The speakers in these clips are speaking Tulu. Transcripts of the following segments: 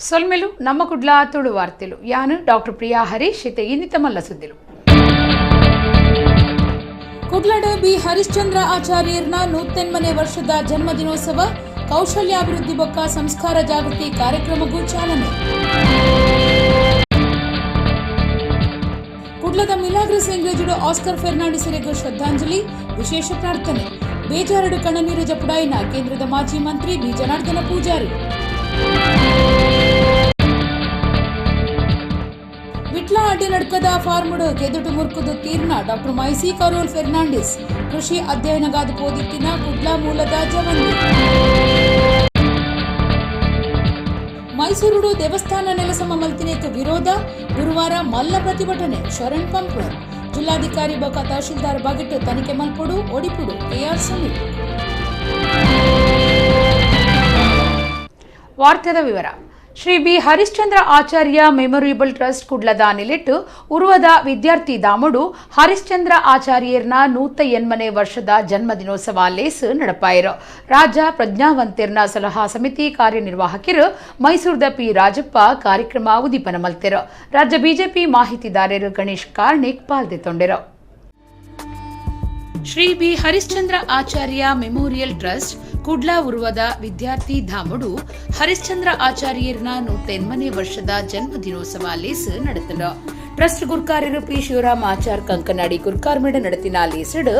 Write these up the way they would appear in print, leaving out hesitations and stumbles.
ಸೊಲ್ಮೆಲು ನಮ್ಮ ಕುಡ್ಲ ತುಳು ವಾರ್ತೆಲು. ಯಾನು ಡಾಕ್ಟರ್ ಪ್ರಿಯಾ ಹರೀಶ್. ಇತ್ತೆ ಇನ್ನಿತ ಮಲ್ಲ ಸುದ್ದಿಲು. ಕುಡ್ಲಡ್ ಬಿ ಹರಿಶ್ಚಂದ್ರ ಆಚಾರ್ಯರ್ನ 108ನೇ ವರ್ಷದ ಜನ್ಮದಿನೋತ್ಸವ, ಕೌಶಲ್ಯಾಭಿವೃದ್ಧಿ ಬೊಕ್ಕ ಸಂಸ್ಕಾರ ಜಾಗೃತಿ ಕಾರ್ಯಕ್ರಮಕ್ಕೂ ಚಾಲನೆ. ಕುಡ್ಲದ ಮಿಲಾಗ್ರಿಸ್ ಇಂಗ್ಲೇಜುಡು ಆಸ್ಕರ್ ಫೆರ್ನಾಂಡಿಸರಿಗೆ ಶ್ರದ್ಧಾಂಜಲಿ, ವಿಶೇಷ ಪ್ರಾರ್ಥನೆ. ಬೇಜಾರಡು ಕಣ್ಣನೀರು ಜಪುಡಾಯಿನ ಕೇಂದ್ರದ ಮಾಜಿ ಮಂತ್ರಿ ಬಿ ಜನಾರ್ದನ ಪೂಜಾರಿ. ವಿಟ್ಲ ಅಡ್ಡಿನಡ್ಕದ ಫಾರ್ಮುಡು ಕೆದುಟು ಮುರ್ಕುದು ತೀರ್ನ ಡಾಕ್ಟರ್ ಮೈಸಿ ಕರೋಲ್ ಫೆರ್ನಾಂಡಿಸ್. ಕೃಷಿ ಅಧ್ಯಯನಗಾದ ಪೋದಿತ್ತಿನ ಕುಡ್ಲ ಮೂಲದ ಜವನ್ನಿ. ಮೈಸೂರುಡು ದೇವಸ್ಥಾನ ನೆಲಸಮ ಮಲ್ತಿನೇಕ ವಿರೋಧ, ಗುರುವಾರ ಮಲ್ಲ ಪ್ರತಿಭಟನೆ, ಶರಣ್ ಪಂಪ್ವರ್. ಜಿಲ್ಲಾಧಿಕಾರಿ ಬೊಕ ತಹಶೀಲ್ದಾರ್ ಬಗೆಟ್ ತನಿಖೆ ಮಲ್ಪೊಡು, ಒಡಿಪುಡು ಕೆಆರ್ ಸುನೀಲ್. ವಾರ್ತೆದ ವಿವರ. ಶ್ರೀ ಬಿ ಹರಿಶ್ಚಂದ್ರ ಆಚಾರ್ಯ ಮೆಮೊರಿಯಬಲ್ ಟ್ರಸ್ಟ್ ಕುಡ್ಲದ ನಿಲೆಟ್ಟು ಉರ್ವದ ವಿದ್ಯಾರ್ಥಿ ದಾಮುಡು ಹರಿಶ್ಚಂದ್ರ ಆಚಾರ್ಯರ್ನ 108ನೇ ವರ್ಷದ ಜನ್ಮದಿನೋತ್ಸವ ಲೇಸ್ ನಡಪಾಯರು. ರಾಜ ಪ್ರಜ್ಞಾವಂತೆರ್ನ ಸಲಹಾ ಸಮಿತಿ ಕಾರ್ಯನಿರ್ವಾಹಕರು ಮೈಸೂರದ ಪಿ ರಾಜಪ್ಪ ಕಾರ್ಯಕ್ರಮ ಉದ್ದೀಪನ ಮಲ್ತೆರು. ರಾಜ್ಯ ಬಿಜೆಪಿ ಮಾಹಿತಿದಾರರು ಗಣೇಶ್ ಕಾರ್ಣಿಕ್ ಪಾಲ್ದೆತೊಂಡೆರು. ಶ್ರೀ ಬಿ ಹರಿಶ್ಚಂದ್ರ ಆಚಾರ್ಯ ಮೆಮೋರಿಯಲ್ ಟ್ರಸ್ಟ್ ಕುಡ್ಲ ಉರ್ವದ ವಿದ್ಯಾರ್ಥಿ ಧಾಮುಡು ಹರಿಶ್ಚಂದ್ರ ಆಚಾರ್ಯರ್ನ 108ನೇ ವರ್ಷದ ಜನ್ಮದಿನೋತ್ಸವ ಲೇಸ್ ನಡೆತನು. ಟ್ರಸ್ಟ್ ಗುರ್ಕಾರ್ಯರು ಪಿ ಶಿವರಾಮ್ ಆಚಾರ್ ಕಂಕನಾಡಿ ಗುರ್ಕಾರ್ಮೇಡ ನಡೆತಿನ ಲೇಸಡ್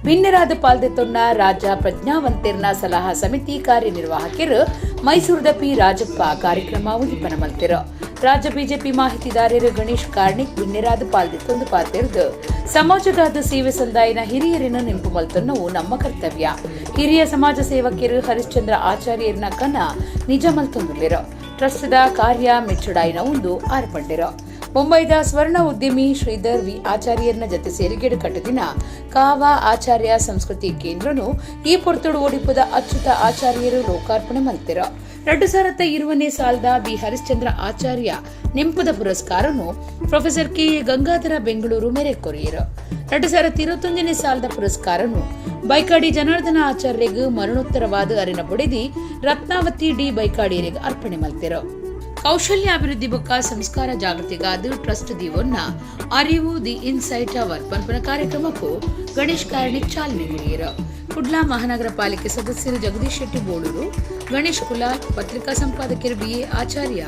ಬಿನ್ನೆರಾದ ಪಾಲ್ದೆತೊನ್ನ ರಾಜ ಪ್ರಜ್ಞಾವಂತೆರ್ನ ಸಲಹಾ ಸಮಿತಿ ಕಾರ್ಯನಿರ್ವಾಹಕರು ಮೈಸೂರದ ಪಿ ರಾಜಪ್ಪ ಕಾರ್ಯಕ್ರಮ ಉದ್ದೀಪನ ಮಲ್ತೆರು. ರಾಜ್ಯ ಬಿಜೆಪಿ ಮಾಹಿತಿದಾರರು ಗಣೇಶ್ ಕಾರ್ಣಿಕ್ ಬಿನ್ನೆರಾದ ಪಾಲ್ದೆತ್ತೊಂದು ಪಾತೆರ್ದು, ಸಮಾಜಗಾದ ಸೇವೆ ಸಂದಾಯನ ಹಿರಿಯರಿನ ನೆಂಪು ಮಲ್ತೊನ್ನವು ನಮ್ಮ ಕರ್ತವ್ಯ. ಹಿರಿಯ ಸಮಾಜ ಸೇವಕಿಯರು ಹರಿಶ್ಚಂದ್ರ ಆಚಾರ್ಯರ್ನ ಕನ ನಿಜ ಮಲ್ತೊಂದುಲ್ಲೆರು. ಟ್ರಸ್ಟ್ದ ಕಾರ್ಯ ಮೆಚ್ಚುಡಾಯಿನ ಒಂದು ಆರ್ಪಂಡೆರು. ಮುಂಬೈದ ಸ್ವರ್ಣ ಉದ್ಯಮಿ ಶ್ರೀಧರ್ ವಿ ಆಚಾರ್ಯರ್ನ ಜತೆ ಸೇರಿಗೆಡು ಕಟ್ಟದಿನ ಕಾವಾ ಆಚಾರ್ಯ ಸಂಸ್ಕೃತಿ ಕೇಂದ್ರನು ಈ ಪೊರ್ತುಡು ಒಡಿಪುದ ಅಚ್ಯುತ ಆಚಾರ್ಯರು ಲೋಕಾರ್ಪಣೆ ಮಲ್ತೆರು. 2020ನೇ ಸಾಲದ ಬಿ ಹರಿಶ್ಚಂದ್ರ ಆಚಾರ್ಯ ನೆಂಪುದ ಪುರಸ್ಕಾರನು ಪ್ರೊಫೆಸರ್ ಕೆ ಎ ಗಂಗಾಧರ ಬೆಂಗಳೂರು ಮೇರೆ ಕೊರಿಯರು. 2021ನೇ ಸಾಲದ ಪುರಸ್ಕಾರನು ಬೈಕಾಡಿ ಜನಾರ್ದನ ಆಚಾರ್ಯಗ್ ಮರಣೋತ್ತರವಾದ ಅರಿನ ಬುಡಿದಿ ರತ್ನಾವತಿ ಡಿ ಬೈಕಾಡಿಯರಿಗೆ ಅರ್ಪಣೆ ಮಲ್ತೆರು. ಕೌಶಲ್ಯಾಭಿವೃದ್ಧಿ ಬೊಕ್ಕ ಸಂಸ್ಕಾರ ಜಾಗೃತಿಗಾದ ಟ್ರಸ್ಟ್ ದಿವೊನ್ನ ಅರಿವು the insight hour ಪನ್ಪನ ಕಾರ್ಯಕ್ರಮಕ್ಕೂ ಗಣೇಶ್ ಕಾರ್ಣಿಕ್ ಚಾಲನೆ ಕೊರಿಯರು. ಕುಡ್ಲಾ ಮಹಾನಗರ ಪಾಲಿಕೆ ಸದಸ್ಯರು ಜಗದೀಶ್ ಶೆಟ್ಟಿ ಬೋಳೂರು, ಗಣೇಶ್ ಕುಲಾಲ್, ಪತ್ರಿಕಾ ಸಂಪಾದಕರು ಬಿಎ ಆಚಾರ್ಯ,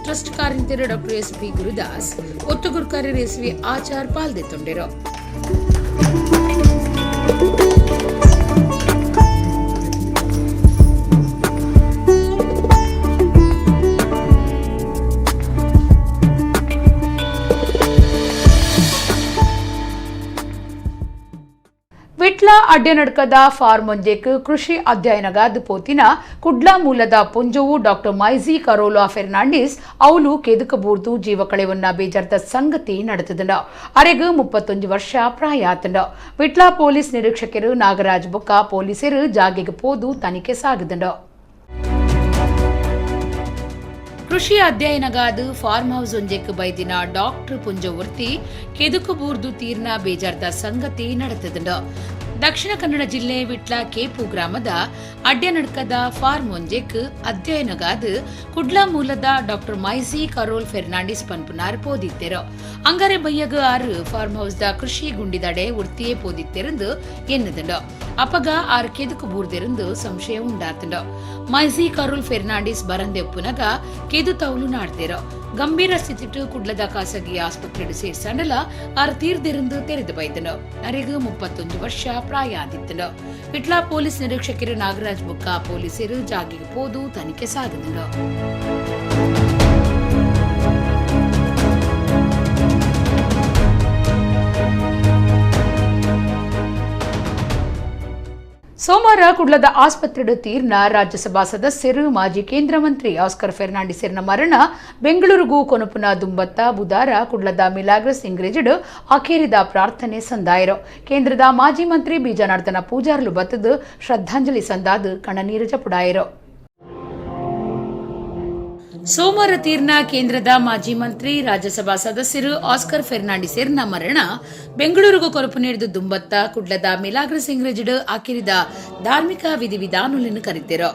ಟ್ರಸ್ಟ್ ಕಾರ್ಯನಿರತರು ಡಾಕ್ಟರ್ ಎಸ್ ಪಿ ಗುರುದಾಸ್, ಒತ್ತು ಗುರುಕಾರ್ಯರು ಎಸ್ ವಿ ಆಚಾರ್ ಪಾಲ್ದೆತ್ತೊಂಡೆರು. ವಿಟ್ಲ ಅಡ್ಯನಡ್ಕದ ಫಾರ್ಮ್ ಒಂಜೆಕ್ ಕೃಷಿ ಅಧ್ಯಯನಗಾದ್ ಪೋತಿನ ಕುಡ್ಲಾ ಮೂಲದ ಪೊಂಜೋವು ಡಾಕ್ಟರ್ ಮೈಜಿ ಕರೋಲಾ ಫೆರ್ನಾಂಡಿಸ್ ಅವಲು ಕೆದುಕಬೂರ್ದು ಜೀವ ಕಳೆವನ್ನ ಬೇಜಾರ್ದ ಸಂಗತಿ ನಡೆತದಂಡ. ಅರೆಗ್ 31 ವರ್ಷ ಪ್ರಾಯ ಆತಂಡ. ವಿಟ್ಲ ಪೊಲೀಸ್ ನಿರೀಕ್ಷಕರು ನಾಗರಾಜ್ ಬೊಕ್ಕ ಪೊಲೀಸರು ಜಾಗೆಗೆ ಪೋದು ತನಿಖೆ ಸಾಗದಂಡ. ಕೃಷಿ ಅಧ್ಯಯನಗಾದ ಫಾರ್ಮ್ ಹೌಸ್ ಒಂಜೆಕ್ ಬೈದಿನ ಡಾಕ್ಟರ್ ಪುಂಜವರ್ತಿ ಕೆದುಕುಬೂರ್ದು ತೀರ್ನ ಬೇಜಾರ್ದ ಸಂಗತಿ ನಡೆತದಂಡ. ದಕ್ಷಿಣ ಕನ್ನಡ ಜಿಲ್ಲೆ ವಿಟ್ಲ ಕೇಪು ಗ್ರಾಮದ ಅಡ್ಯನಡ್ಕದ ಫಾರ್ಮ್ ಒಂಜೆಕ್ ಅಧ್ಯಯನಗಾದ ಕುಡ್ಲಾ ಮೂಲದ ಡಾಕ್ಟರ್ ಮೈಸಿ ಕರೋಲ್ ಫೆರ್ನಾಂಡಿಸ್ ಪನ್ಪುನಾರ್ ಪೋದಿತ್ತೆರು. ಅಂಗಾರೆ ಬಯ್ಯಗ ಆರು ಫಾರ್ಮ್ ಹೌಸ್ the ಕೃಷಿ ಗುಂಡಿದಡೆ ಉರ್ತಿಯೇ ಪೋದಿತ್ತೆರಂದು ಎನ್ನದಂಡ. ಅಪಗ ಆರು ಕೆದುಕು ಬೂರ್ದೆರಂದು ಸಂಶಯ ಉಂಡಾತಂಡ. ಮೈಸಿ ಕರೋಲ್ ಫೆರ್ನಾಂಡಿಸ್ ಬರಂದೆ ಒಪ್ಪುನಗ ಕೆದು ತೌಲು ನಾಡ್ತೇರೋ. ಗಂಭೀರ ಸ್ಥಿತಿಟ್ಟು ಕುಡ್ಲದ ಖಾಸಗಿ ಆಸ್ಪತ್ರೆಡು ಸೇರ್ಸಂಡಲ ಆರು ತೀರ್ದಿರಂದು ತೆರೆದು ಬೈದನು. ಅರೆಗ್ 31 ವರ್ಷ ಪ್ರಾಯ ಆದಿತ್ತನು. ವಿಟ್ಲ ಪೊಲೀಸ್ ನಿರೀಕ್ಷಕರು ನಾಗರಾಜ್ ಬುಕ್ಕ ಪೊಲೀಸರು ಜಾಗೆಗೆ ಪೋದು ತನಿಖೆ ಸಾಗಿದನು. ಸೋಮವಾರ ಕುಡ್ಲದ ಆಸ್ಪತ್ರೆಡು ತೀರ್ನ ರಾಜ್ಯಸಭಾ ಸದಸ್ಯರು ಮಾಜಿ ಕೇಂದ್ರ ಮಂತ್ರಿ ಆಸ್ಕರ್ ಫೆರ್ನಾಂಡಿಸರ್ನ ಮರಣ ಬೆಂಗಳೂರಿಗೂ ಕೊನಪುನ ದುಂಬತ್ತ ಬುಧಾರ ಕುಡ್ಲದ ಮಿಲಾಗ್ರಸ್ ಇಂಗ್ರೇಜ್ಡ್ ಅಖೇರಿದ ಪ್ರಾರ್ಥನೆ ಸಂದಾಯರು. ಕೇಂದ್ರದ ಮಾಜಿ ಮಂತ್ರಿ ಬಿ ಜನಾರ್ದನ ಪೂಜಾರ್ಲು ಬತ್ತದು ಶ್ರದ್ಧಾಂಜಲಿ ಸಂದಾದು ಕಣ್ಣನೀರು ಜಪುಡಾಯರು. ಸೋಮವಾರ ತೀರ್ನ ಕೇಂದ್ರದ ಮಾಜಿ ಮಂತ್ರಿ ರಾಜ್ಯಸಭಾ ಸದಸ್ಯರು ಆಸ್ಕರ್ ಫೆರ್ನಾಂಡಿಸೆರ್ನ ಮರಣ ಬೆಂಗಳೂರಿಗೂ ಕೊರಪು ನೀಡಿದ ದುಂಬತ್ತ ಕುಡ್ಲದ ಮಿಲಾಗ್ರಸ್ ಇಂಗ್ರೇಜ್ಡ್ ಆಕಿರಿದ ಧಾರ್ಮಿಕ ವಿಧಿವಿಧಾನಗಳನ್ನು ಕರೆತಿರು.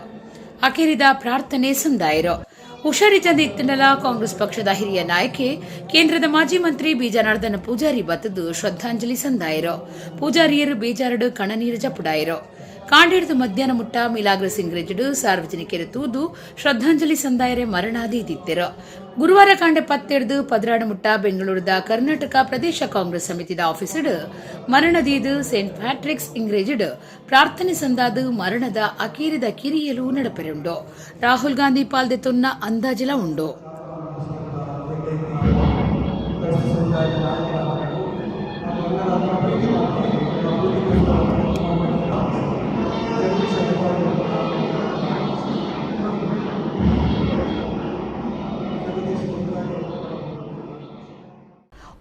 ಅಖೇರಿದ ಪ್ರಾರ್ಥನೆ ಸಂದಾಯರು. ಹುಷಾರಿಜಂದ ಇತ್ತಿನಲ ಕಾಂಗ್ರೆಸ್ ಪಕ್ಷದ ಹಿರಿಯ ನಾಯಕೆ ಕೇಂದ್ರದ ಮಾಜಿ ಮಂತ್ರಿ ಬಿ ಜನಾರ್ದನ ಪೂಜಾರಿ ಬತ್ತದು ಶ್ರದ್ಧಾಂಜಲಿ ಸಂದಾಯರು. ಪೂಜಾರಿಯರು ಬೇಜಾರಡು ಕಣನೀರು ಜಪುಡಾಯರು. ಕಾಂಡಿಡ್ದು ಮಧ್ಯಾಹ್ನ ಮುಟ್ಟ ಮಿಲಾಗ್ರ ಸಿಂಗ್ರೇಜ್ಡ್ ಸಾರ್ವಜನಿಕರು ತೂದು ಶ್ರದ್ಧಾಂಜಲಿ ಸಂದಾಯರೆ ಮರಣಾದಿ ದಿತ್ತೆರು. ಗುರುವಾರ ಕಾಂಡೆ 10 ಹಿಡ್ದು 12 ಮುಟ್ಟ ಬೆಂಗಳೂರದ ಕರ್ನಾಟಕ ಪ್ರದೇಶ ಕಾಂಗ್ರೆಸ್ ಸಮಿತಿದ ಆಫೀಸ್ಡ್ ಮರಣದೀದು ಸೇಂಟ್ ಪ್ಯಾಟ್ರಿಕ್ಸ್ ಇಂಗ್ರೇಜ್ಡ್ ಪ್ರಾರ್ಥನೆ ಸಂದಾದು ಮರಣದ ಅಕೀರಿದ ಕಿರಿಯಲು ನಡಪೆರುಂಡು. ರಾಹುಲ್ ಗಾಂಧಿ ಪಾಲ್ದೆ ತೊನ್ನ ಅಂದಾಜಿಲ ಉಂಡು.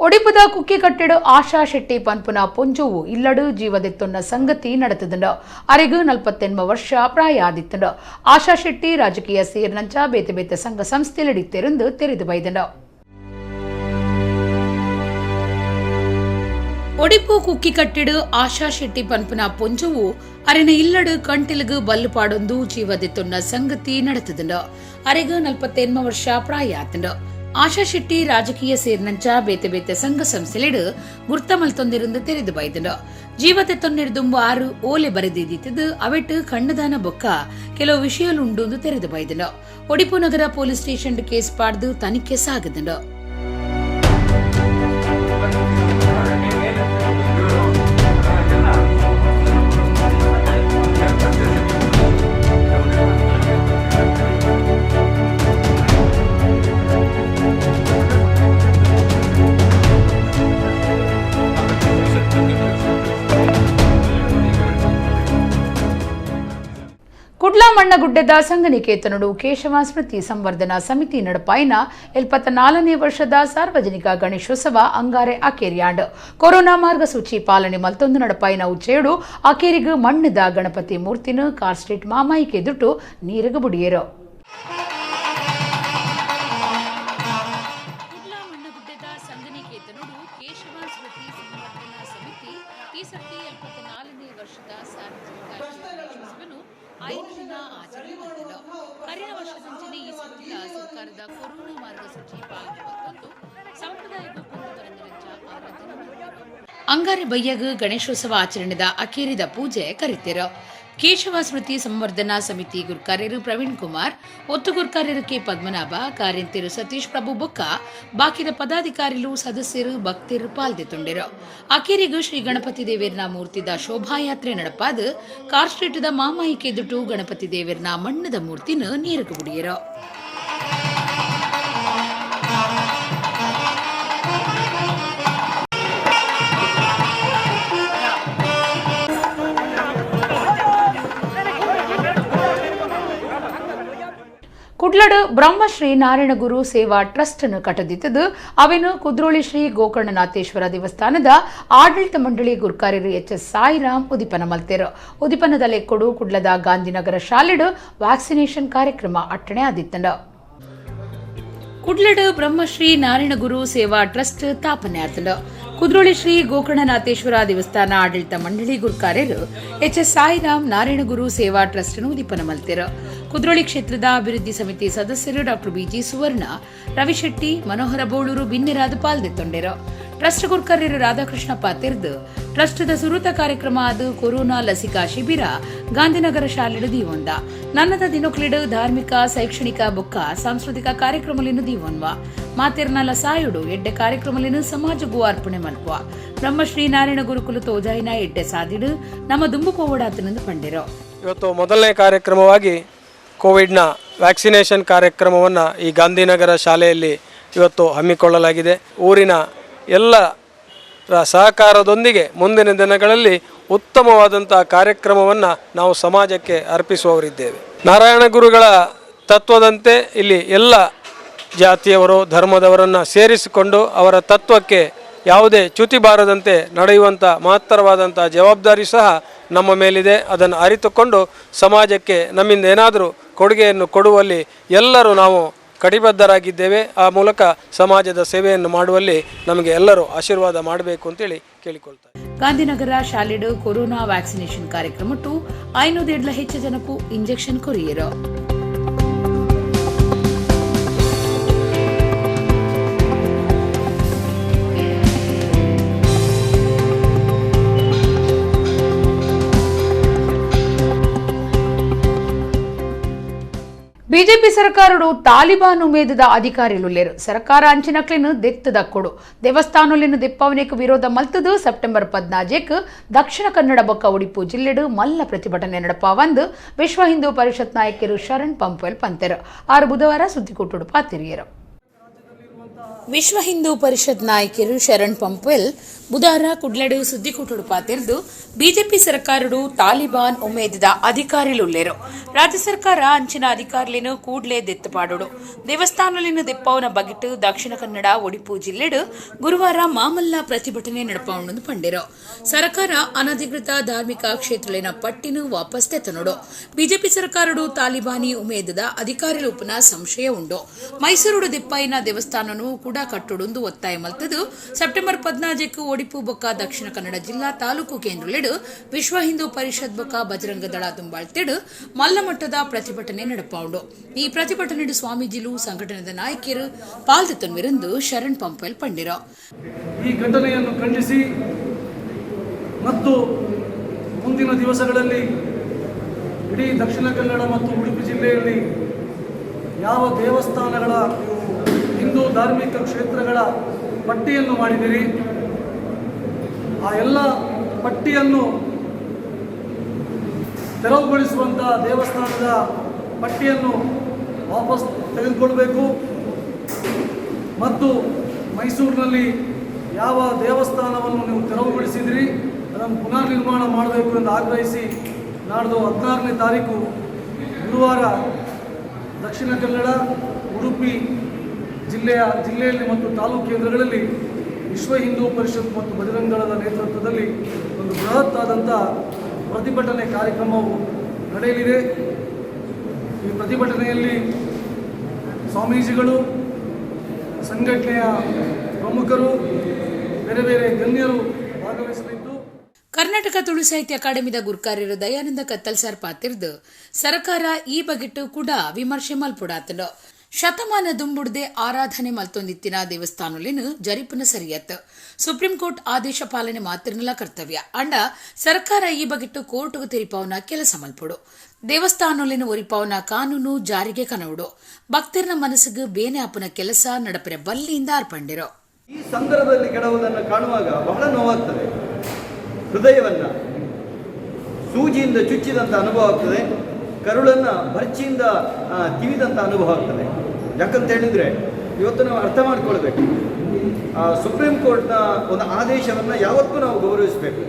ಒಡಿಪುದ ಕುಕ್ಕಿ ಕಟ್ಟೆಡು ಆಶಾ ಶೆಟ್ಟಿ ಪನ್ಪುನ ಪೊಂಜೋವು ಇಲ್ಲಡು ಜೀವದೆತ್ತೊನ್ನ ಸಂಗತಿ ನಡೆತದುಂಡು. ಅರೆಗು 48 ವರ್ಷ ಪ್ರಾಯ ಆದಿತ್ತುಂಡು. ಆಶಾ ಶೆಟ್ಟಿ ರಾಜಕೀಯ ಸೇರಿನಂಚ ಬೇತೆ ಬೇತೆ ಸಂಘ ಸಂಸ್ಥೆಲಿಡಿತ್ತೆರೆಂದು ತೆರೆದು ಬೈದಂಡು. ಒಡಿಪು ಕುಕ್ಕಿ ಕಟ್ಟಿಡು ಆಶಾ ಶೆಟ್ಟಿ ಪನ್ಪುನ ಪೊಂಜೋವು ಅರೆನ ಇಲ್ಲಡು ಕಂಟಿಲ್ಗು ಬಲ್ಲು ಪಾಡೊಂದು ಜೀವದೆತ್ತೊನ್ನ ಸಂಗತಿ ನಡೆತದುಂಡು. ಅರೆಗು 48 ವರ್ಷ ಪ್ರಾಯ ಆತುಂಡು. ಆಶಾ ಶೆಟ್ಟಿ ರಾಜಕೀಯ ಸೇರಿನಂಚ ಬೇತೆ ಬೇತೆ ಸಂಘ ಸಂಸ್ಥೆಲೆಡು ಗುರ್ತ ಮಲ್ತೊಂದಿருந்து ತೆರೆದು ಬೈದಂಡು. ಜೀವತೆ ತೊನ್ನೆಡ್ದುಂಬು ಆರು ಓಲೆ ಬರೆದಿದ್ದಿದ್ದು ಅವೆಟ್ಟು ಕಣ್ಣುದಾನ ಬೊಕ್ಕ ಕೆಲವು ವಿಷಯಲುಂಡು ತೆರೆದು ಬೈದಂಡು. ಒಡಿಪು ನಗರ ಪೊಲೀಸ್ ಸ್ಟೇಷನ್ ಕೇಸ್ ಪಾಡ್ದು ತನಿಖೆ ಸಾಗದಂಡು. ಕುಡ್ಲ ಮಣ್ಣಗುಡ್ಡೆದ ಸಂಘನಿಕೇತನುಡು ಕೇಶವ ಸ್ಮೃತಿ ಸಂವರ್ಧನಾ ಸಮಿತಿ ನಡಪಾಯಿನ 74ನೇ ವರ್ಷದ ಸಾರ್ವಜನಿಕ ಗಣೇಶೋತ್ಸವ ಅಂಗಾರೆ ಅಕೇರಿಯಾಂಡ್. ಕೊರೋನಾ ಮಾರ್ಗಸೂಚಿ ಪಾಲನೆ ಮಲ್ತೊಂದು ನಡಪಾಯಿನ ಉಚ್ಚೆಯಡು ಅಕೇರಿಗು ಮಣ್ಣದ ಗಣಪತಿ ಮೂರ್ತಿನ ಕಾರ್ ಸ್ಟ್ರೀಟ್ ಮಾಮಾಯಿಕೆ ದುಟ್ಟು ನೀರುಗು ಬುಡಿಯರು. ಕುಡ್ಲ ಮಣ್ಣಗುಡ್ಡೆದ ಸಂಘನಿಕೇತನುಡು ಕೇಶವ ಸ್ಮೃತಿ ಸಂವರ್ಧನಾ ಸಮಿತಿ ಈ ಸರ್ತಿ 74ನೇ ವರ್ಷದ ಸಾರ್ವಜನಿಕ ಗಣೇಶೋತ್ಸವನು 5 ದಿನ ಆಚರಣೆ ಮಾಡಿದರು. ಕರಿನ ವರ್ಷದಂಚನೆ ಈ ಸರ್ತಿಲ ಸರ್ಕಾರದ ಕೊರೋನಾ ಮಾರ್ಗಸೂಚಿ ಪಾಲನೆ ಮತ್ತೊಂದು ಸಂಪ್ರದಾಯಕ್ಕೂ ಕೊಂಡು ಆರಾಧನೆ ಮಾಡಿದರು. ಅಂಗಾರೆ ಬಯ್ಯಗ್ ಗಣೇಶೋತ್ಸವ ಆಚರಣೆದ ಅಕೇರಿದ ಪೂಜೆ ಕರಿತೆರು. ಕೇಶವ ಸ್ಮೃತಿ ಸಂವರ್ಧನಾ ಸಮಿತಿ ಗುರ್ಕಾರ್ಯರು ಪ್ರವೀಣ್ ಕುಮಾರ್, ಒತ್ತು ಗುರ್ಕಾರ್ಯರು ಕೆ ಪದ್ಮನಾಭ, ಕಾರ್ಯಂತೆರು ಸತೀಶ್ ಪ್ರಭು ಬೊಕ್ಕ ಬಾಕಿದ ಪದಾಧಿಕಾರಿಲು, ಸದಸ್ಯರು, ಭಕ್ತರು ಪಾಲ್ದೆತೊಂಡೆರು. ಅಕೇರಿಗು ಶ್ರೀ ಗಣಪತಿ ದೇವೇರ್ನ ಮೂರ್ತಿದ ಶೋಭಾಯಾತ್ರೆ ನಡಪಾದ ಕಾರ್ ಸ್ಟ್ರೀಟ್ದ ಮಾಮಾಯಿಕೆ ದುಟ್ಟು ಗಣಪತಿ ದೇವೇರ್ನ ಮಣ್ಣದ ಮೂರ್ತಿನ ನೀರುಗು ಬುಡಿಯರು. ಕುಡ್ಲಡು ಬ್ರಹ್ಮಶ್ರೀ ನಾರಾಯಣಗುರು ಸೇವಾ ಟ್ರಸ್ಟ್ ಅನ್ನು ಕಟ್ಟದಿತ್ತದು ಅವೆನು ಕುದ್ರೋಳಿ ಶ್ರೀ ಗೋಕರ್ಣನಾಥೇಶ್ವರ ದೇವಸ್ಥಾನದ ಆಡಳಿತ ಮಂಡಳಿ ಗುರ್ಕಾರ್ಯರು ಎಚ್ ಎಸ್ ಸಾಯಿರಾಮ್ ಉದಿಪನ ಮಲ್ತೆರು. ಉದಿಪನದ ಲೆಕ್ಕೊಡು ಕುಡ್ಲದ ಗಾಂಧಿನಗರ ಶಾಲೆಡು ವ್ಯಾಕ್ಸಿನೇಷನ್ ಕಾರ್ಯಕ್ರಮ ಅಟ್ಟಣೆ ಆದಿತ್ತಂಡ. ಕುಡ್ಲಡು ಬ್ರಹ್ಮಶ್ರೀ ನಾರಾಯಣಗುರು ಸೇವಾ ಟ್ರಸ್ಟ್ ತಾಪನೆ ಆತಂಡ. ಕುದ್ರೋಳಿ ಶ್ರೀ ಗೋಕರ್ಣನಾಥೇಶ್ವರ ದೇವಸ್ಥಾನ ಆಡಳಿತ ಮಂಡಳಿ ಗುರ್ಕಾರ್ಯರು ಎಚ್ ಎಸ್ ಸಾಯಿರಾಮ್ ನಾರಾಯಣಗುರು ಸೇವಾ ಟ್ರಸ್ಟ್ ಅನ್ನು ಉದಿಪನ ಮಲ್ತೆರು. ಕುದ್ರೋಳಿ ಕ್ಷೇತ್ರದ ಅಭಿವೃದ್ಧಿ ಸಮಿತಿ ಸದಸ್ಯರು ಡಾಕ್ಟರ್ ಬಿಜಿ ಸುವರ್ಣ, ರವಿಶೆಟ್ಟಿ, ಮನೋಹರ ಬೋಳೂರು ಬಿನ್ನೆರಾದ ಪಾಲ್ದೆತ್ತೊಂಡೆರು. ಟ್ರಸ್ಟ್ ಗುರ್ಕರ್ಯರು ರಾಧಾಕೃಷ್ಣ ಪಾತೆರ್ದು ಟ್ರಸ್ಟ್ದ ಸುರುತ ಕಾರ್ಯಕ್ರಮ ಅದು ಕೊರೋನಾ ಲಸಿಕಾ ಶಿಬಿರ ಗಾಂಧಿನಗರ ಶಾಲೆಡು ದೀವೊಂದ. ನನ್ನದ ದಿನೊಕ್ಲಿಡು ಧಾರ್ಮಿಕ, ಶೈಕ್ಷಣಿಕ ಬೊಕ್ಕ ಸಾಂಸ್ಕೃತಿಕ ಕಾರ್ಯಕ್ರಮಲಿನ ದೀವೊನ್ವ. ಮಾತೆರ್ನಲ ಸಾಯುಡು ಎಡ್ಡೆ ಕಾರ್ಯಕ್ರಮಲಿನ ಸಮಾಜಗೂ ಅರ್ಪಣೆ ಮಲ್ಪುವ. ಬ್ರಹ್ಮಶ್ರೀ ನಾರಾಯಣ ಗುರುಕುಲು ತೋಜಾಯಿನ ಎಡ್ಡೆ ಸಾದಿಡು ನಮ್ಮ ದುಂಬು ಪೋವಡಾತನಂದು ಪಂಡಿರು. ಇವತ್ತು ಮೊದಲನೇ ಕಾರ್ಯಕ್ರಮವಾಗಿ ಕೋವಿಡ್ನ ವ್ಯಾಕ್ಸಿನೇಷನ್ ಕಾರ್ಯಕ್ರಮವನ್ನು ಈ ಗಾಂಧಿನಗರ ಶಾಲೆಯಲ್ಲಿ ಇವತ್ತು ಹಮ್ಮಿಕೊಳ್ಳಲಾಗಿದೆ. ಊರಿನ ಎಲ್ಲರ ಸಹಕಾರದೊಂದಿಗೆ ಮುಂದಿನ ದಿನಗಳಲ್ಲಿ ಉತ್ತಮವಾದಂಥ ಕಾರ್ಯಕ್ರಮವನ್ನು ನಾವು ಸಮಾಜಕ್ಕೆ ಅರ್ಪಿಸುವವರಿದ್ದೇವೆ. ನಾರಾಯಣ ಗುರುಗಳ ತತ್ವದಂತೆ ಇಲ್ಲಿ ಎಲ್ಲ ಜಾತಿಯವರು, ಧರ್ಮದವರನ್ನು ಸೇರಿಸಿಕೊಂಡು ಅವರ ತತ್ವಕ್ಕೆ ಯಾವುದೇ ಚ್ಯುತಿ ಬಾರದಂತೆ ನಡೆಯುವಂಥ ಮಹತ್ತರವಾದಂಥ ಜವಾಬ್ದಾರಿ ಸಹ ನಮ್ಮ ಮೇಲಿದೆ. ಅದನ್ನು ಅರಿತುಕೊಂಡು ಸಮಾಜಕ್ಕೆ ನಮ್ಮಿಂದ ಏನಾದರೂ ಕೊಡುಗೆಯನ್ನು ಕೊಡುವಲ್ಲಿ ಎಲ್ಲರೂ ನಾವು ಕಟಿಬದ್ಧರಾಗಿದ್ದೇವೆ. ಆ ಮೂಲಕ ಸಮಾಜದ ಸೇವೆಯನ್ನು ಮಾಡುವಲ್ಲಿ ನಮಗೆ ಎಲ್ಲರೂ ಆಶೀರ್ವಾದ ಮಾಡಬೇಕು ಅಂತೇಳಿ ಕೇಳಿಕೊಳ್ತಾರೆ. ಗಾಂಧಿನಗರ ಶಾಲೆಡು ಕೊರೋನಾ ವ್ಯಾಕ್ಸಿನೇಷನ್ ಕಾರ್ಯಕ್ರಮಟ್ಟು 500 ಹೆಚ್ಚು ಜನಕ್ಕೂ ಇಂಜೆಕ್ಷನ್ ಕೊರಿಯರು. ಬಿಜೆಪಿ ಸರ್ಕಾರಡು ತಾಲಿಬಾನ್ ಉಮೇದದ ಅಧಿಕಾರಿಲುಲ್ಲೇರು. ಸರ್ಕಾರ ಅಂಚಿನಕ್ಲೆನ್ ದೆತ್ತು ದಕ್ಕೊಡು. ದೇವಸ್ಥಾನೊಲೆನ್ ದೆಪ್ಪವನೆಕ್ ವಿರೋಧ ಮಲ್ತದು ಸೆಪ್ಟೆಂಬರ್ 14 ದಕ್ಷಿಣ ಕನ್ನಡ ಬೊಕ್ಕ ಒಡಿಪು ಜಿಲ್ಲೆಡು ಮಲ್ಲ ಪ್ರತಿಭಟನೆ ನಡಪಾವಂದು ವಿಶ್ವ ಹಿಂದೂ ಪರಿಷತ್ ನಾಯಕರು ಶರಣ್ ಪಂಪ್ವೆಲ್ ಪಂತೆರು. ಆರು ಬುಧವಾರ ಸುದ್ದಿಕೂಟುಡು ಪಾತಿರಿಯರು. ವಿಶ್ವ ಹಿಂದೂ ಪರಿಷತ್ ನಾಯಕರು ಶರಣ್ ಪಂಪ್ವೆಲ್ ಬುಧಾರ ಕುಡ್ಲಡು ಸುದ್ದಿಕೂಟುಡು ಪಾತಿರ್ದು ಬಿಜೆಪಿ ಸರ್ಕಾರಡು ತಾಲಿಬಾನ್ ಉಮೇದದ ಅಧಿಕಾರಿಲುಲ್ಲೇರು. ರಾಜ್ಯ ಸರ್ಕಾರ ಅಂಚಿನ ಅಧಿಕಾರಿಲೇನು ಕೂಡ್ಲೆ ದೆತ್ತುಪಾಡೋಡು. ದೇವಸ್ಥಾನಲಿನ ದೆಪ್ಪವನ ಬಗಿಟ್ಟು ದಕ್ಷಿಣ ಕನ್ನಡ ಒಡಿಪು ಜಿಲ್ಲೆಡು ಗುರುವಾರ ಮಾಮಲ್ಲ ಪ್ರತಿಭಟನೆ ನಡಪಾವಣಂದು ಪಂಡಿರು. ಸರ್ಕಾರ ಅನಧಿಕೃತ ಧಾರ್ಮಿಕ ಕ್ಷೇತ್ರಲಿನ ಪಟ್ಟಿನ ವಾಪಸ್ ತೆತ್ತನೋಡು. ಬಿಜೆಪಿ ಸರ್ಕಾರಡು ತಾಲಿಬಾನಿ ಉಮೇದದ ಅಧಿಕಾರಿಲುಪ್ಪನ ಸಂಶಯ ಉಂಡು. ಮೈಸೂರುಡು ದೆಪ್ಪಾಯಿನ ದೇವಸ್ಥಾನನು ಕೂಡ ಕಟ್ಟುಡುಂದು ಒತ್ತಾಯ ಮಲ್ತದು ಸೆಪ್ಟೆಂಬರ್ 14 ಒಡಿಪು ಬೊಕ್ಕ ದಕ್ಷಿಣ ಕನ್ನಡ ಜಿಲ್ಲಾ ತಾಲೂಕು ಕೇಂದ್ರಲೆಡು ವಿಶ್ವ ಹಿಂದೂ ಪರಿಷತ್ ಬೊಕ್ಕ ಬಜರಂಗ ದಳ ದುಂಬಾಳ್ತೆಡು ಮಲ್ಲಮಟ್ಟದ ಪ್ರತಿಭಟನೆ ನಡಪಾವುಂಡು. ಈ ಪ್ರತಿಭಟನೆಡು ಸ್ವಾಮೀಜಿಲು ಸಂಘಟನೆದ ನಾಯಕಿಯರು ಪಾಲ್ದೆತ್ತನ್ವಿರಂದು ಶರಣ್ ಪಂಪೆಲ್ ಪಂಡಿರು. ಈ ಘಟನೆಯನ್ನು ಖಂಡಿಸಿ ಮತ್ತು ಮುಂದಿನ ದಿವಸಗಳಲ್ಲಿ ಇಡೀ ದಕ್ಷಿಣ ಕನ್ನಡ ಮತ್ತು ಉಡುಪಿ ಜಿಲ್ಲೆಯಲ್ಲಿ ಯಾವ ದೇವಸ್ಥಾನಗಳ, ಹಿಂದೂ ಧಾರ್ಮಿಕ ಕ್ಷೇತ್ರಗಳ ಪಟ್ಟಿಯನ್ನು ಮಾಡಿದಿರಿ, ಆ ಎಲ್ಲ ಪಟ್ಟಿಯನ್ನು ತೆರವುಗೊಳಿಸುವಂಥ ದೇವಸ್ಥಾನದ ಪಟ್ಟಿಯನ್ನು ವಾಪಸ್ ತೆಗೆದುಕೊಳ್ಬೇಕು ಮತ್ತು ಮೈಸೂರಿನಲ್ಲಿ ಯಾವ ದೇವಸ್ಥಾನವನ್ನು ನೀವು ತೆರವುಗೊಳಿಸಿದಿರಿ, ಅದನ್ನು ಪುನರ್ ನಿರ್ಮಾಣ ಮಾಡಬೇಕು ಎಂದು ಆಗ್ರಹಿಸಿ ನಾಡ್ದು 16ನೇ ತಾರೀಕು ಗುರುವಾರ ದಕ್ಷಿಣ ಕನ್ನಡ, ಉಡುಪಿ ಜಿಲ್ಲೆಯಲ್ಲಿ ಮತ್ತು ತಾಲೂಕು ಕೇಂದ್ರಗಳಲ್ಲಿ ವಿಶ್ವ ಹಿಂದೂ ಪರಿಷತ್ ಮತ್ತು ಬಜರಂಗ ದಳದ ನೇತೃತ್ವದಲ್ಲಿ ಒಂದು ಬೃಹತ್ತಾದಂಥ ಪ್ರತಿಭಟನೆ ಕಾರ್ಯಕ್ರಮವು ನಡೆಯಲಿದೆ. ಈ ಪ್ರತಿಭಟನೆಯಲ್ಲಿ ಸ್ವಾಮೀಜಿಗಳು, ಸಂಘಟನೆಯ ಪ್ರಮುಖರು, ಬೇರೆ ಬೇರೆ ಗಣ್ಯರು ಭಾಗವಹಿಸಲಿದ್ದು, ಕರ್ನಾಟಕ ತುಳು ಸಾಹಿತ್ಯ ಅಕಾಡೆಮಿದ ಗುರ್ಕಾರ್ಯರು ದಯಾನಂದ ಕತ್ತಲ್ಸಾರ್ ಪಾತಿರ್ದು ಸರ್ಕಾರ ಈ ಬಗೆಟ್ಟು ಕೂಡ ವಿಮರ್ಶೆ ಮಲ್ಪುಡಾತನು. ಶತಮಾನ ದುಂಬುಡ್ದೆ ಆರಾಧನೆ ಮಲ್ತೊಂದಿತ್ತಿನ ದೇವಸ್ಥಾನಲಿನ ಜರಿಪುನ ಸರಿಯತ್. ಸುಪ್ರೀಂ ಕೋರ್ಟ್ ಆದೇಶ ಪಾಲನೆ ಮಾತ್ರನಲ ಕರ್ತವ್ಯ. ಅಂಡ ಸರ್ಕಾರ ಈ ಬಗೆಟ್ಟು ಕೋರ್ಟ್ಗೂ ತೆರಿಪಾವನ ಕೆಲಸ ಮಲ್ಪುಡು. ದೇವಸ್ಥಾನಲಿನ ಒರಿಪಾವನ ಕಾನೂನು ಜಾರಿಗೆ ಕನವುಡು. ಭಕ್ತರನ ಮನಸ್ಸಿಗೆ ಬೇನೆ ಆಪುನ ಕೆಲಸ ನಡಪರೆ ಬಲ್ಲಿಯಿಂದ ಅರ್ಪಂಡಿರೋ. ಈ ಸಂದರ್ಭದಲ್ಲಿ ಕೆಡವುದನ್ನು ಕಾಣುವಾಗ ಬಹಳ ನೋವಾಗ್ತದೆ. ಹೃದಯವನ್ನು ಸೂಜಿಯಿಂದ ಚುಚ್ಚಿದಂಥ ಅನುಭವ ಆಗ್ತದೆ. ಕರುಳನ್ನು ಬರ್ಚಿಯಿಂದ ತಿವಿದಂಥ ಅನುಭವ ಆಗ್ತದೆ. ಯಾಕಂತ ಹೇಳಿದರೆ, ಇವತ್ತು ನಾವು ಅರ್ಥ ಮಾಡ್ಕೊಳ್ಬೇಕು, ಸುಪ್ರೀಂ ಕೋರ್ಟ್ನ ಒಂದು ಆದೇಶವನ್ನು ಯಾವತ್ತೂ ನಾವು ಗೌರವಿಸಬೇಕು.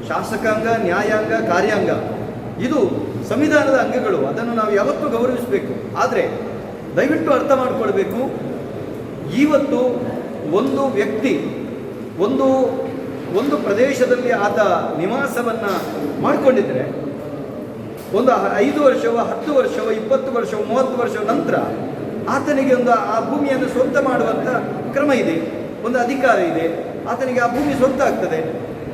ಶಾಸಕಾಂಗ, ನ್ಯಾಯಾಂಗ, ಕಾರ್ಯಾಂಗ ಇದು ಸಂವಿಧಾನದ ಅಂಗಗಳು. ಅದನ್ನು ನಾವು ಯಾವತ್ತೂ ಗೌರವಿಸಬೇಕು. ಆದರೆ ದಯವಿಟ್ಟು ಅರ್ಥ ಮಾಡ್ಕೊಳ್ಬೇಕು, ಇವತ್ತು ಒಂದು ವ್ಯಕ್ತಿ ಒಂದು ಒಂದು ಪ್ರದೇಶದಲ್ಲಿ ಆತ ನಿವಾಸವನ್ನು ಮಾಡಿಕೊಂಡಿದ್ದರೆ, ಒಂದು 5 ವರ್ಷವೋ, 10 ವರ್ಷವೋ, 20 ವರ್ಷವೋ, 30 ವರ್ಷವೋ ನಂತರ ಆತನಿಗೆ ಒಂದು ಆ ಭೂಮಿಯನ್ನು ಸ್ವಂತ ಮಾಡುವಂಥ ಕ್ರಮ ಇದೆ, ಒಂದು ಅಧಿಕಾರ ಇದೆ. ಆತನಿಗೆ ಆ ಭೂಮಿ ಸ್ವಂತ ಆಗ್ತದೆ,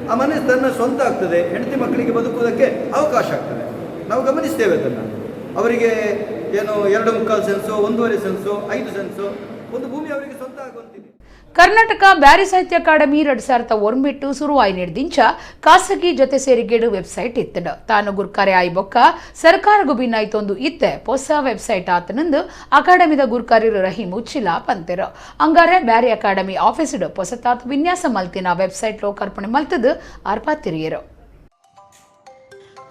ಆ ಮನೆ ತನ್ನ ಸ್ವಂತ ಆಗ್ತದೆ, ಹೆಂಡತಿ ಮಕ್ಕಳಿಗೆ ಬದುಕುವುದಕ್ಕೆ ಅವಕಾಶ ಆಗ್ತದೆ. ನಾವು ಗಮನಿಸ್ತೇವೆ ಅದನ್ನು. ಅವರಿಗೆ ಏನು 2.75 ಸೆನ್ಸು, 1.5 ಸೆನ್ಸು, 5 ಸೆನ್ಸು ಒಂದು ಭೂಮಿ ಅವರಿಗೆ ಸ್ವಂತ ಆಗುವಂತಿದೆ. ಕರ್ನಾಟಕ ಬ್ಯಾರಿ ಸಾಹಿತ್ಯ ಅಕಾಡೆಮಿ 2009ಟ್ ಸುರುವಾಯಿ ನೀಡ್ದಿಂಚ ಖಾಸಗಿ ಜೊತೆ ಸೇರಿಗೇಡು ವೆಬ್ಸೈಟ್ ಇತ್ತಂಡು. ತಾನು ಗುರ್ಕಾರೆ ಆಯಿ ಬೊಕ್ಕ ಸರ್ಕಾರ ಭಿನ್ನಾಯ್ತೊಂದು ಇತ್ತೆ ಹೊಸ ವೆಬ್ಸೈಟ್ ಆತನಂದು ಅಕಾಡೆಮಿದ ಗುರ್ಕಾರಿರು ರಹೀಂ ಉಚ್ಚಿಲ ಪಂತೆರು. ಅಂಗಾರೆ ಬ್ಯಾರಿ ಅಕಾಡೆಮಿ ಆಫೀಸ್ಡ್ ಪೊಸತಾತ್ ವಿನ್ಯಾಸ ಮಲ್ತಿನ ವೆಬ್ಸೈಟ್ ಲೋಕಾರ್ಪಣೆ ಮಲ್ತದು ಆರ್ಪಾತಿರಿಯರು.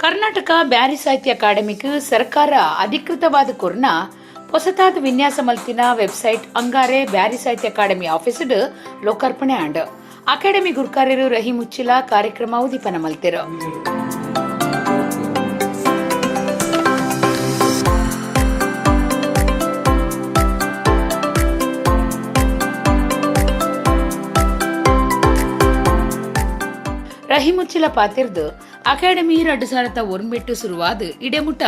ಕರ್ನಾಟಕ ಬ್ಯಾರಿ ಸಾಹಿತ್ಯ ಅಕಾಡೆಮಿಕ್ ಸರ್ಕಾರ ಅಧಿಕೃತವಾದ ಕೊರ್ನ ಹೊಸತಾದ ವಿನ್ಯಾಸ ಮಲ್ತಿನ ವೆಬ್ಸೈಟ್ ಅಂಗಾರೆ ಬ್ಯಾರಿ ಸಾಹಿತ್ಯ ಅಕಾಡೆಮಿ ಆಫೀಸ್ಡ್ ಲೋಕಾರ್ಪಣೆ ಆಂಡ್. ಅಕಾಡೆಮಿ ಗುರ್ಕಾರ್ಯರು ರಹೀಂ ಉಚ್ಚಿಲ ಕಾರ್ಯಕ್ರಮ ಉದ್ದೀಪನ ಮಲ್ತಿರು. ರಹೀಂ ಉಚ್ಚಿಲ ಪಾತಿರ್ದು ಅಕಾಡೆಮಿ 2009ಟ್ ಶುರುವಾದ ಇಡೆಮುಟ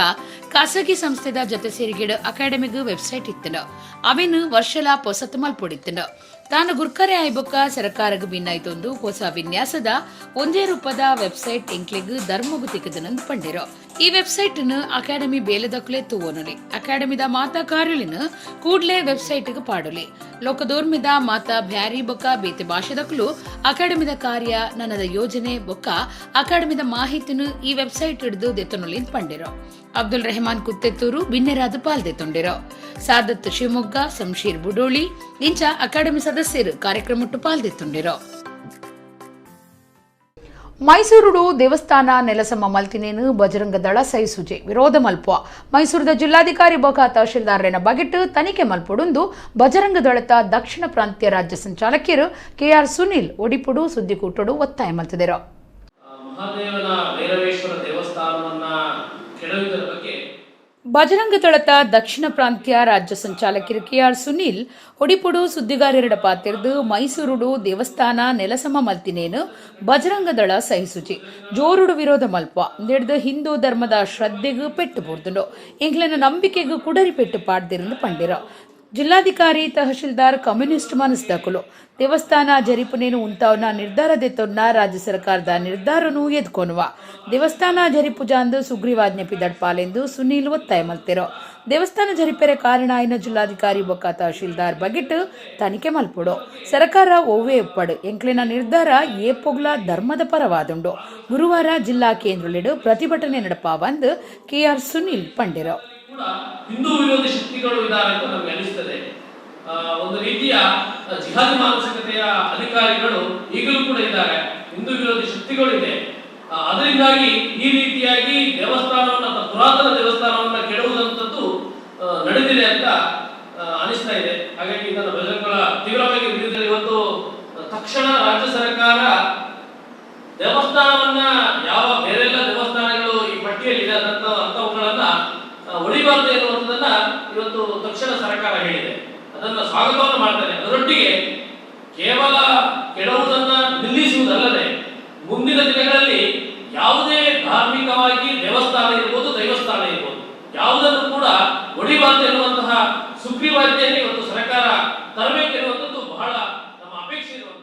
ಖಾಸಗಿ ಸಂಸ್ಥೆದ ಜೊತೆ ಸೇರಿಗೆಡು ಅಕಾಡೆಮಿಗ್ ವೆಬ್ಸೈಟ್ ಇತ್ತನು. ಅವೆನು ವರ್ಷಲ ಪೊಸತ್ ಮಲ್ಪೊಡಿತ್ತನು. ತಾನು ಗುರ್ಕರೆ ಆಯ್ಬೊಕ್ಕ ಸರ್ಕಾರಗ್ ಭಿನ್ನಾಯ್ತೊಂದು ಹೊಸ ವಿನ್ಯಾಸದ ಒಂದೇ ರೂಪದ ವೆಬ್ಸೈಟ್ ಎಂಕ್ಲೆಗ್ ಧರ್ಮಗು ತಿಕ್ಕದನಂದು ಪಂಡಿರು. ಈ ವೆಬ್ಸೈಟ್ ನು ಅಕಾಡೆಮಿ ಬೇಲೆದಕ್ಲೆ ತೂವೊನೊಲಿ. ಅಕಾಡೆಮಿದ ಮಾತಾ ಕಾರ್ಯಲಿನ ಕೂಡ್ಲೆ ವೆಬ್ಸೈಟ್ ಗ್ ಪಾಡೊಲಿ. ಲೋಕದೋರ್ಮಿದ ಮಾತಾ ಬ್ಯಾರಿ ಬೊಕ್ಕ ಬೇತೆ ಭಾಷೆದಕ್ಲು ಅಕಾಡೆಮಿದ ಕಾರ್ಯ, ನನದ ಯೋಜನೆ ಬೊಕ್ಕ ಅಕಾಡೆಮಿದ ಮಾಹಿತಿನು ಈ ವೆಬ್ಸೈಟ್ ಹಿಡಿದು ದೆತ್ತೊನೊಲಿ ಪಂಡಿರೋ. ಅಬ್ದುಲ್ ರೆಹಮಾನ್ ಕುತ್ತೆತ್ತೂರು ಬಿನ್ನೆರಾದ ಪಾಲ್ದೆತ್ತೊಂಡಿರೋ. ಸಾದತ್ ಶಿವಮೊಗ್ಗ, ಸಂಶೀರ್ ಬುಡೋಳಿ ಇಂಚ ಅಕಾಡೆಮಿ ಸದಸ್ಯರು ಕಾರ್ಯಕ್ರಮಟ್ಟು ಪಾಲ್ದೆತ್ತೊಂಡಿರೋ. ಮೈಸೂರುಡು ದೇವಸ್ಥಾನ ನೆಲಸಮ ಮಲ್ತಿನೇನು ಬಜರಂಗ ದಳ ಸೈಸುಜೆ, ವಿರೋಧ ಮಲ್ಪುವ. ಮೈಸೂರದ ಜಿಲ್ಲಾಧಿಕಾರಿ ಬೊಕ ತಹಶೀಲ್ದಾರನ ಬಗೆಟ್ ತನಿಖೆ ಮಲ್ಪೊಡುಂದು ಬಜರಂಗ ದಳತ ದಕ್ಷಿಣ ಪ್ರಾಂತ್ಯ ರಾಜ್ಯ ಸಂಚಾಲಕಿಯರು ಕೆಆರ್ ಸುನಿಲ್ ಒಡಿಪುಡು ಸುದ್ದಿಕೂಟಡು ಒತ್ತಾಯ ಮಲ್ತಿದರು. ಮಹಾದೇವನ ಭೈರವೇಶ್ವರ ದೇವಸ್ಥಾನವನ್ನ ಕೆಡವಿದರ ಬಗ್ಗೆ ಬಜರಂಗ ದಳತ ದಕ್ಷಿಣ ಪ್ರಾಂತ್ಯ ರಾಜ್ಯ ಸಂಚಾಲಕಿಯರು ಕೆಆರ್ ಸುನಿಲ್ ಒಡಿಪುಡು ಸುದ್ದಿಗಾರರ ಪಾತಿರ್ದು, ಮೈಸೂರುಡು ದೇವಸ್ಥಾನ ನೆಲಸಮ ಮಲ್ತಿನೇನು ಬಜರಂಗ ದಳ ಸಹಿಸುಜಿ, ಜೋರುಡು ವಿರೋಧ ಮಲ್ಪ. ಇಂದೆಡ್ದು ಹಿಂದೂ ಧರ್ಮದ ಶ್ರದ್ಧೆಗೂ ಪೆಟ್ಟು ಬೂರ್ದುಂಡು, ಎಂಕ್ಲೆನ ನಂಬಿಕೆಗೂ ಕುಡರಿ ಪೆಟ್ಟು ಪಾಡ್ದಿರಂದು ಪಂಡಿರೋ. ಜಿಲ್ಲಾಧಿಕಾರಿ, ತಹಶೀಲ್ದಾರ್ ಕಮ್ಯುನಿಸ್ಟ್ ಮನಸ್ದಕುಲು. ದೇವಸ್ಥಾನ ಜರಿಪುನೇನು ಉಂತಾವನ ನಿರ್ಧಾರ ದೆತ್ತೊನ್ನ ರಾಜ್ಯ ಸರ್ಕಾರದ ನಿರ್ಧಾರನೂ ಎದ್ಕೊನುವ. ದೇವಸ್ಥಾನ ಜರಿಪುಜಾಂದು ಸುಗ್ರೀವಾಜ್ಞೆ ಪಿದಡ್ಪಾಲೆಂದು ಸುನೀಲ್ ಒತ್ತಾಯ ಮಲ್ತಿರೋ. ದೇವಸ್ಥಾನ ಜರಿಪೆರೆ ಕಾರಣ ಆಯ್ನ ಜಿಲ್ಲಾಧಿಕಾರಿ ಬೊಕ್ಕ ತಹಶೀಲ್ದಾರ್ ಬಗೆಟ್ ತನಿಖೆ ಮಲ್ಪೊಡು. ಸರ್ಕಾರ ಒವ್ವೇ ಉಪ್ಪಡು, ಎಂಕ್ಲೆನ ನಿರ್ಧಾರ ಏಪೊಗ್ಲ ಧರ್ಮದ ಪರವಾದುಂಡು. ಗುರುವಾರ ಜಿಲ್ಲಾ ಕೇಂದ್ರಲಿಡು ಪ್ರತಿಭಟನೆ ನಡಪಾವಂದು ಕೆಆರ್ ಸುನೀಲ್ ಪಂಡಿರೋ. ಕೂಡ ಹಿಂದೂ ವಿರೋಧಿ ಶಕ್ತಿಗಳು ಇದ್ದಾರೆ ಅಂತ ನಮಗೆ ಅನಿಸ್ತದೆ. ಒಂದು ರೀತಿಯ ಜಿಹಾದಿ ಮಾನಸಿಕತೆಯ ಅಧಿಕಾರಿಗಳು ಈಗಲೂ ಕೂಡ ಇದ್ದಾರೆ. ಹಿಂದೂ ವಿರೋಧಿ ಶಕ್ತಿಗಳು ಇದೆ. ಅದರಿಂದಾಗಿ ಈ ರೀತಿಯಾಗಿ ದೇವಸ್ಥಾನವನ್ನ, ಪುರಾತನ ದೇವಸ್ಥಾನವನ್ನ ಕೆಡವುವಂಥದ್ದು ನಡೆದಿದೆ ಅಂತ ಅನಿಸ್ತಾ ಇದೆ. ಹಾಗಾಗಿ ಇದನ್ನು ಬಜರಂಗಳ ತೀವ್ರವಾಗಿ ವಿರೋಧ. ಇವತ್ತು ತಕ್ಷಣ ರಾಜ್ಯ ಸರ್ಕಾರ ದೇವಸ್ಥಾನವನ್ನ, ಯಾವ ಬೇರೆಲ್ಲ ದೇವಸ್ಥಾನಗಳು ಈ ಪಟ್ಟಿಯಲ್ಲಿ ಇದೆ ಅದಂತ ಅಂತವುಗಳನ್ನ ಒಡಿಬಾರದು ಎನ್ನುವಂಥದ್ದನ್ನ ಇವತ್ತು ತಕ್ಷಣ ಸರ್ಕಾರ ಹೇಳಿದೆ. ಅದನ್ನ ಸ್ವಾಗತವನ್ನು ಮಾಡ್ತೇನೆ. ಅದರೊಟ್ಟಿಗೆ ಕೇವಲ ಕೆಡವುದನ್ನ ನಿಲ್ಲಿಸುವುದಲ್ಲದೆ, ಮುಂದಿನ ದಿನಗಳಲ್ಲಿ ಯಾವುದೇ ಧಾರ್ಮಿಕವಾಗಿ ದೇವಸ್ಥಾನ ಇರ್ಬೋದು, ದೈವಸ್ಥಾನ ಇರ್ಬೋದು, ಯಾವುದನ್ನು ಕೂಡ ಒಡಿಬಾರದು ಎನ್ನುವಂತಹ ಸುಗ್ರೀವಾಜ್ಞೆಯನ್ನು ಇವತ್ತು ಸರ್ಕಾರ ತರಬೇಕೆನ್ನುವಂಥದ್ದು ಬಹಳ ನಮ್ಮ ಅಪೇಕ್ಷೆ ಇರುವಂಥದ್ದು.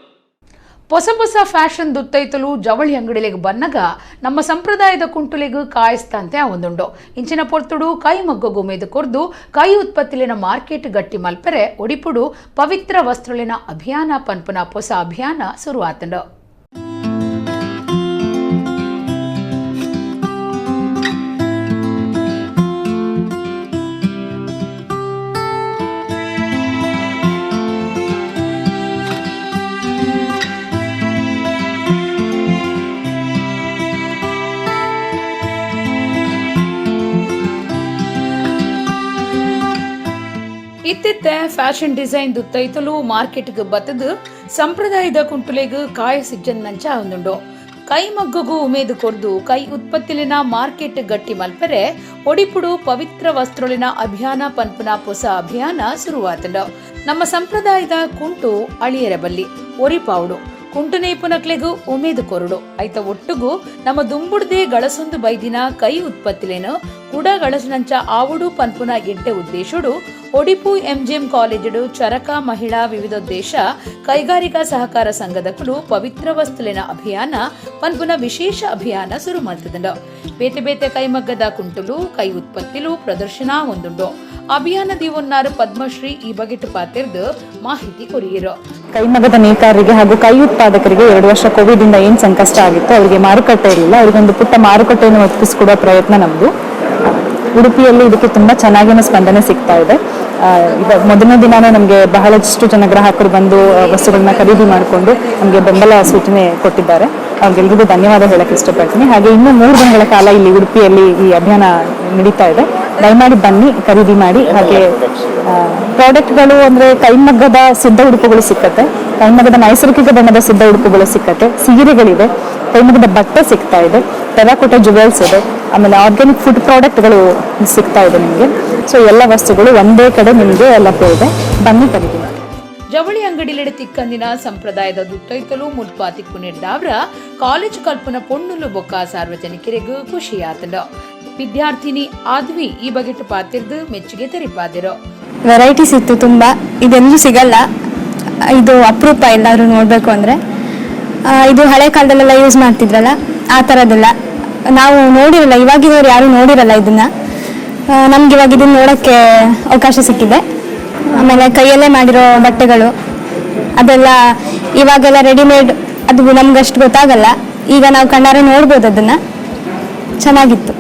ಹೊಸ ಹೊಸ ಫ್ಯಾಷನ್ ದುತ್ತೈತಲು ಜವಳಿ ಅಂಗಡಿಲೆಗ್ ಬನ್ನಗ ನಮ್ಮ ಸಂಪ್ರದಾಯದ ಕುಂಟುಲೆಗ್ ಕಾಯಿಸ್ತಂತೆ ಒಂದುಂಡು. ಇಂಚಿನ ಪೊರ್ತುಡು ಕೈ ಮಗ್ಗಗು ಮೇದು ಕೊರ್ದು ಕೈ ಉತ್ಪತ್ತಿಲಿನ ಮಾರ್ಕೆಟ್ ಗಟ್ಟಿ ಮಲ್ಪೆರೆ ಒಡಿಪುಡು ಪವಿತ್ರ ವಸ್ತ್ರುಲಿನ ಅಭಿಯಾನ ಪನ್ಪುನ ಹೊಸ ಅಭಿಯಾನ ಶುರುವಾತಂಡು. ಇತ್ತಿತ್ತೆ ಫ್ಯಾಷನ್ ಡಿಸೈನ್ ದುತ್ತೈತಲು ಮಾರ್ಕೆಟ್ಗೆ ಬತ್ತದು ಸಂಪ್ರದಾಯದ ಕುಂಟುಲೆಗ್ ಕಾಯ ಸಿಜ್ಜನ್ನಂಚ ಒಂದುಂಡು. ಕೈ ಮಗ್ಗಗೂ ಉಮೇದು ಕೊರ್ದು ಕೈ ಉತ್ಪತ್ತಿಲಿನ ಮಾರ್ಕೆಟ್ ಗಟ್ಟಿ ಮಲ್ಪೆರೆ ಒಡಿಪುಡು ಪವಿತ್ರ ವಸ್ತ್ರುಲಿನ ಅಭಿಯಾನ ಪನ್ಪುನ ಹೊಸ ಅಭಿಯಾನ ಶುರುವಾತಂಡು. ನಮ್ಮ ಸಂಪ್ರದಾಯದ ಕುಂಟು ಅಳಿಯರ ಬಲ್ಲಿ ಒರಿಪಾವುಡು, ಕುಂಟು ನೇಪುನಕ್ಲೆಗು ಉಮೇದು ಕೊರಡು. ಐತ ಒಟ್ಟುಗು ನಮ್ಮ ದುಂಬುಡ್ದೆ ಗಳಸೊಂದು ಬೈದಿನ ಕೈ ಉತ್ಪತ್ತಿಲೇನು ಕುಡ ಗಳಸನಂಚ ಆವುಡು ಪನ್ಪುನ ಎಡ್ಡೆ ಉದ್ದೇಶುಡು ಒಡಿಪು ಎಂಜಿಎಂ ಕಾಲೇಜುಡು ಚರಕ ಮಹಿಳಾ ವಿವಿಧೋದ್ದೇಶ ಕೈಗಾರಿಕಾ ಸಹಕಾರ ಸಂಘದಕುಲು ಪವಿತ್ರ ವಸ್ತುಲಿನ ಅಭಿಯಾನ ಪನ್ಪುನ ವಿಶೇಷ ಅಭಿಯಾನ ಶುರು ಮಲ್ತದಂಡು. ಬೇತೆ ಬೇತೆ ಕೈಮಗ್ಗದ ಕುಂಟುಲು ಕೈ ಉತ್ಪತ್ತಿಲು ಪ್ರದರ್ಶನ ಒಂದುಂಡು. ಅಭಿಯಾನ ದಿವೊನ್ನಾರು ಪದ್ಮಶ್ರೀ ಈ ಬಗೆಟ್ ಪಾತಿರ್ದು ಮಾಹಿತಿ ಕೊರಿಯಿರು. ಕೈಮಗ್ಗದ ನೇಕಾರರಿಗೆ ಹಾಗೂ ಕೈ ಉತ್ಪಾದಕರಿಗೆ 2 ವರ್ಷ ಕೋವಿಡ್ ಇಂದ ಏನ್ ಸಂಕಷ್ಟ ಆಗಿತ್ತು, ಅವರಿಗೆ ಮಾರುಕಟ್ಟೆ ಇರಲಿಲ್ಲ. ಅವರಿಗೊಂದು ಪುಟ್ಟ ಮಾರುಕಟ್ಟೆಯನ್ನು ಒದಗಿಸಿಕೊಡುವ ಪ್ರಯತ್ನ ನಮ್ದು. ಉಡುಪಿಯಲ್ಲಿ ಇದಕ್ಕೆ ತುಂಬಾ ಚೆನ್ನಾಗಿನ ಸ್ಪಂದನೆ ಸಿಗ್ತಾ ಇದೆ. ಇವಾಗ ಮೊದಲನೇ ದಿನಾನೇ ನಮಗೆ ಬಹಳಷ್ಟು ಜನ ಗ್ರಾಹಕರು ಬಂದು ವಸ್ತುಗಳನ್ನ ಖರೀದಿ ಮಾಡಿಕೊಂಡು ನಮಗೆ ಬೆಂಬಲ ಸೂಚನೆ ಕೊಟ್ಟಿದ್ದಾರೆ. ಅವ್ರಿಗೆಲ್ರಿಗೂ ಧನ್ಯವಾದ ಹೇಳಕ್ ಇಷ್ಟಪಡ್ತೀನಿ. ಹಾಗೆ ಇನ್ನೂ 3 ದಿನಗಳ ಕಾಲ ಇಲ್ಲಿ ಉಡುಪಿಯಲ್ಲಿ ಈ ಅಭಿಯಾನ ನಡೀತಾ ಇದೆ. ದಯಮಾಡಿ ಬನ್ನಿ, ಖರೀದಿ ಮಾಡಿ. ಹಾಗೆ ಪ್ರಾಡಕ್ಟ್ಗಳು ಅಂದ್ರೆ ಕೈಮಗ್ಗದ ಸಿದ್ಧ ಉಡುಪುಗಳು ಸಿಕ್ಕತ್ತೆ, ಕೈಮಗ್ಗದ ನೈಸರ್ಗಿಕ ಬಣ್ಣದ ಸಿದ್ಧ ಉಡುಪುಗಳು ಸಿಕ್ಕತ್ತೆ, ಸೀರೆಗಳಿದೆ, ಕೈಮಗ್ಗದ ಬಟ್ಟೆ ಸಿಗ್ತಾ ಇದೆ, ಟೆರಾಕೋಟಾ ಜುವೆಲ್ಸ್ ಇದೆ, ಆಮೇಲೆ ಆರ್ಗ್ಯಾನಿಕ್ ಫುಡ್ ಪ್ರಾಡಕ್ಟ್ಗಳು ಸಿಗ್ತಾ ಇದೆ ನಿಮಗೆ. ಸೊ ಎಲ್ಲ ವಸ್ತುಗಳು ಒಂದೇ ಕಡೆ ನಿಮಗೆ ಲಭ್ಯ ಇದೆ. ಬನ್ನಿ, ಖರೀದಿ ಮಾಡಿ. ಜವಳಿ ಅಂಗಡಿಲೆಡೆ ತಿಕ್ಕಂದಿನ ಸಂಪ್ರದಾಯದ ದುತ್ತೈತಲು ಮುಲ್ಪ ತಿಕ್ಕು ನೀಡಿದವರ ಕಾಲೇಜು ಕಲ್ಪನ ಪೊಣ್ಣುಲು ಬೊಕ್ಕ ಸಾರ್ವಜನಿಕರಿಗೂ ಖುಷಿಯಾತಂಡು. ವಿದ್ಯಾರ್ಥಿನಿ ಆದ್ವಿ ಈ ಬಗೆಟ್ ಪಾತಿರ್ದು ಮೆಚ್ಚುಗೆ ತೆರಿಪಾದಿರು. ವೆರೈಟೀಸ್ ಇತ್ತು ತುಂಬ. ಇದೆಲ್ಲೂ ಸಿಗಲ್ಲ, ಇದು ಅಪರೂಪ ಎಲ್ಲರೂ ನೋಡಬೇಕು ಅಂದರೆ. ಇದು ಹಳೆ ಕಾಲದಲ್ಲೆಲ್ಲ ಯೂಸ್ ಮಾಡ್ತಿದ್ರಲ್ಲ, ಆ ಥರದ್ದೆಲ್ಲ. ನಾವು ನೋಡಿರಲ್ಲ, ಇವಾಗಿನವ್ರು ಯಾರೂ ನೋಡಿರಲ್ಲ ಇದನ್ನು. ನಮ್ಗೆ ಇವಾಗ ಇದನ್ನು ನೋಡೋಕ್ಕೆ ಅವಕಾಶ ಸಿಕ್ಕಿದೆ. ಆಮೇಲೆ ಕೈಯಲ್ಲೇ ಮಾಡಿರೋ ಬಟ್ಟೆಗಳು ಅದೆಲ್ಲ, ಇವಾಗೆಲ್ಲ ರೆಡಿಮೇಡ್, ಅದು ನಮ್ಗೆ ಅಷ್ಟು ಗೊತ್ತಾಗಲ್ಲ. ಈಗ ನಾವು ಕಣ್ಣಾರೆ ನೋಡ್ಬೋದು ಅದನ್ನು. ಚೆನ್ನಾಗಿತ್ತು.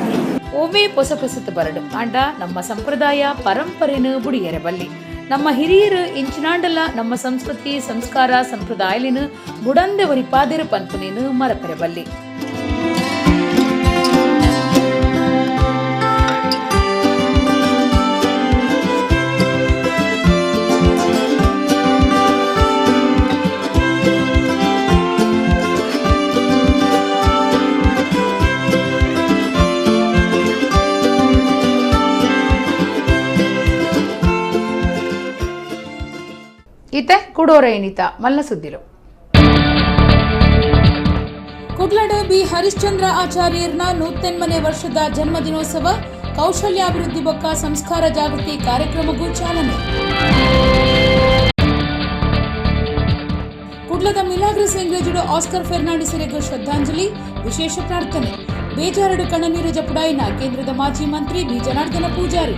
ಒವ್ವೇ ಪೊಸ ಪೊಸತು ಬರಡು ಆಂಡ ನಮ್ಮ ಸಂಪ್ರದಾಯ ಪರಂಪರೆನು ಬುಡಿಯರೆ ಬಲ್ಲಿ. ನಮ್ಮ ಹಿರಿಯರು ಇಂಚಿನಾಂಡಲ ನಮ್ಮ ಸಂಸ್ಕೃತಿ ಸಂಸ್ಕಾರ ಸಂಪ್ರದಾಯಲಿನ ಬುಡಂದೆ ಒರಿಪಾದಿರು ಪನ್ಪುನೇನು ಮರಪೆರೆ ಬಲ್ಲಿ. ಈತೆ ಕುಡೋರ ಏನಿತ ಮಲ್ಲ ಸುದ್ದಿಲು. ಕುಡ್ಲಡ್ ಬಿ ಹರಿಶ್ಚಂದ್ರ ಆಚಾರ್ಯರ್ನ 108ನೇ ವರ್ಷದ ಜನ್ಮದಿನೋತ್ಸವ, ಕೌಶಲ್ಯಾಭಿವೃದ್ಧಿ ಬೊಕ್ಕ ಸಂಸ್ಕಾರ ಜಾಗೃತಿ ಕಾರ್ಯಕ್ರಮಕ್ಕೂ ಚಾಲನೆ. ಕುಡ್ಲದ ಮಿಲಾಗ್ರಿಸ್ ಇಂಗ್ಲೇಜುಡು ಆಸ್ಕರ್ ಫೆರ್ನಾಂಡಿಸರಿಗೆ ಶ್ರದ್ಧಾಂಜಲಿ, ವಿಶೇಷ ಪ್ರಾರ್ಥನೆ. ಬೇಜಾರಡು ಕಣ್ಣನೀರು ಜಪುಡಾಯಿನ ಕೇಂದ್ರದ ಮಾಜಿ ಮಂತ್ರಿ ಬಿ ಜನಾರ್ದನ ಪೂಜಾರಿ.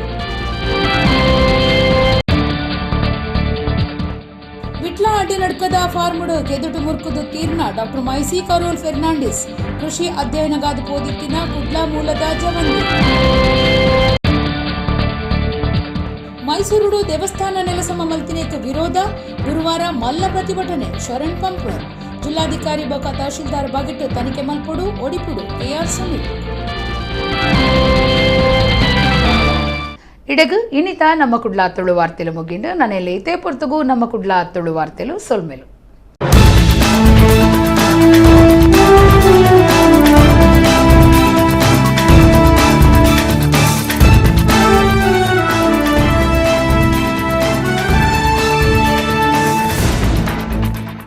ವಿಟ್ಲ ಅಡ್ಡಿನಡ್ಕದ ಫಾರ್ಮುಡು ಕೆದುಟು ಮುರ್ಕುದು ತೀರ್ನ ಡಾಕ್ಟರ್ ಮೈಸಿ ಕರೋಲ್ ಫೆರ್ನಾಂಡಿಸ್, ಕೃಷಿ ಅಧ್ಯಯನಗಾದ ಪೋದಿತ್ತಿನ ಕುಡ್ಲ ಮೂಲದ ಜವನ್ನಿ. ಮೈಸೂರುಡು ದೇವಸ್ಥಾನ ನೆಲಸಮ ಮಲ್ತಿನೇಕ ವಿರೋಧ, ಗುರುವಾರ ಮಲ್ಲ ಪ್ರತಿಭಟನೆ. ಶರಣ್ ಪಂಪ್ವರ್ ಜಿಲ್ಲಾಧಿಕಾರಿ ಬೊಕ ತಹಶೀಲ್ದಾರ್ ಬಗೆಟ್ ತನಿಖೆ ಮಲ್ಪೊಡು, ಒಡಿಪುಡು ಕೆಆರ್ ಸುನೀಲ್. ಇಡಗು ಇನಿತ ನಮ್ಮ ಕುಡ್ಲ ತುಳು ವಾರ್ತೆಲು ಮುಗಿಂಡು. ನನ್ನೆಲ್ಲ ಇತೇ ಪೊರ್ತುಗು ನಮ್ಮ ಕುಡ್ಲ ತುಳು ವಾರ್ತೆಲು ಸೊಲ್ಮೆಲು.